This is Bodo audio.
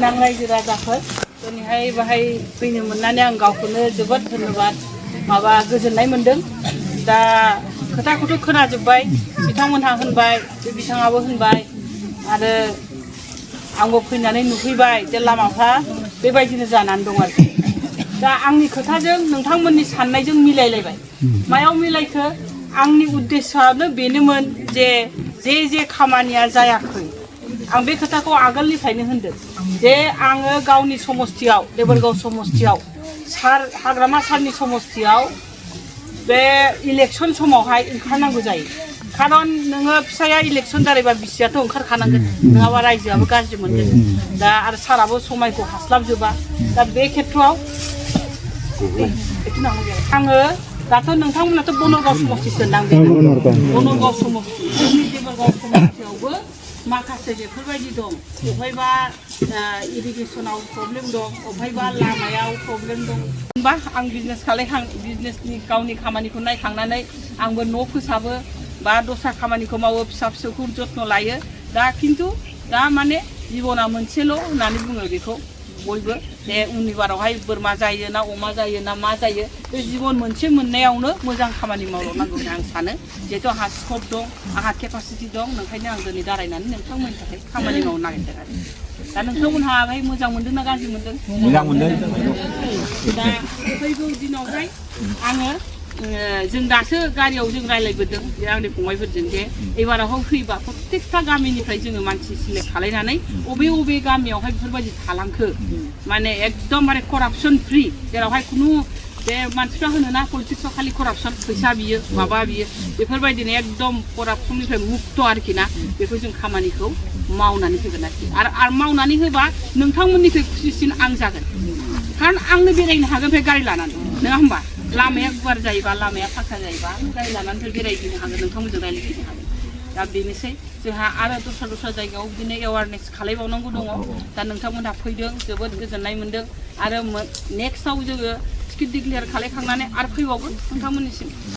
रायजो राजाफोर दिनैहाय बाहाय फैनो मोननानै आं गावखौनो जोबोद धन्यबाद माबा गोजोननाय मोनदों। दा खोथाखौथ' खोनाजोब्बाय, बिथांमोनहा होनबाय, बे बिथाङाबो होनबाय आरो आंबो फैनानै नुफैबाय जे लामाफ्रा बेबायदिनो जानानै दं आरोखि। दा आंनि खोथाजों नोंथांमोननि साननायजों मिलायलायबाय। मायाव मिलायखो? आंनि उद्देश्यआनो बेनोमोन जे खामानिया जायाखै आं बे खोथाखौ आगोलनिफ्रायनो होनदों जे आङो गावनि समस्थियाव देबरगाव समस्थियाव हाग्रामा सारनि समस्थियाव बे इलेक्शन समावहाय ओंखारनांगौ जायो। खारन नोङो फिसाया इलेक्शन जायोबा बिसियाथ' ओंखारखानांगोन, नङाबा रायजोआबो गाज्रि मोनगोन। दा आरो साराबो समायखौ हास्लाबजोबा। दा बे खेथ्रआव आङो दाथ' नोंथांमोनाथ' बनरगाव समस्थिसो होनदां, बनरगाव समस्ति जोंनि देबरगाव समस्थियावबो माखासे बेफोरबायदि दं। बबेहायबा इरिगेसनाव प्रब्लेम दं, बबेहायबा लामायाव प्रब्लेम दं। होनबा आं बिजनेसनि गावनि खामानिखौ नायखांनानै आंबो न' फोसाबो बा दस्रा खामानिखौ मावो, फिसा फिसौखौ जत्न लायो। दा खिन्थु दा माने जिबना मोनसेल' होननानै बुङो बेखौ बयबो, जे उननि बारावहाय बोरमा जायो ना अमा जायो ना मा जायो, बे जिबन मोनसे मोननायावनो मोजां खामानि मावलांनांगौ होनना आं सानो। जिहेथु आंहा स्कप दं, आंहा केपासिटि दं, ओंखायनो आं दिनै दारायनानै नोंथांमोननि थाखाय खामानि मावनो नागिरदों आरो। दा नोंथांमोनहा बेहाय मोजां मोनदों ना गाज्रि मोनदों? मोजां मोनदों। दा फैगौ दिनावहाय आङो जों दासो गारियाव जों रायज्लायबोदों जे आंनि फंबायफोरजों जे एबारावहाय फैबा प्रत्येकथा गामिनिफ्राय जोङो मानसि सिलेक्ट खालायनानै बबे गामियावहाय बेफोरबायदि थालांखो, माने एकदमबारे करापसन फ्रि, जेरावहाय खुनु बे मानसिफ्रा होनोना पलिटिक्सआव खालि करापसन, फैसा बियो माबा बियो, बेफोरबायदिनो एकदम करापसननिफ्राय मुक्त आरोखि ना। बेखौ जों खामानिखौ मावनानै होगोन आरोखि। आरो मावनानै होबा नोंथांमोननिख्रुइ खुसिसिन आं जागोन। खारन आंनो बेरायनो हागोन बे गारि लानानै, नङा होमबा? लामाया गुवार जायोबा, लामाया फाखा जायोबा आं गारि लानानै बेरायहैनो हागोन, नोंथांमोनजों रायज्लायहैनो हागोन। दा बेनोसै जोंहा आरो दस्रा जायगायाव बिदिनो एवारनेस खालामबावनांगौ दङ। दा नोंथांमोनहा फैदों, जोबोद गोजोननाय मोनदों। आरो नेक्स्टआव जोङो टिकेट डिक्लेयार खालामखांनानै आरो फैबावगोन नोंथांमोननिसिम।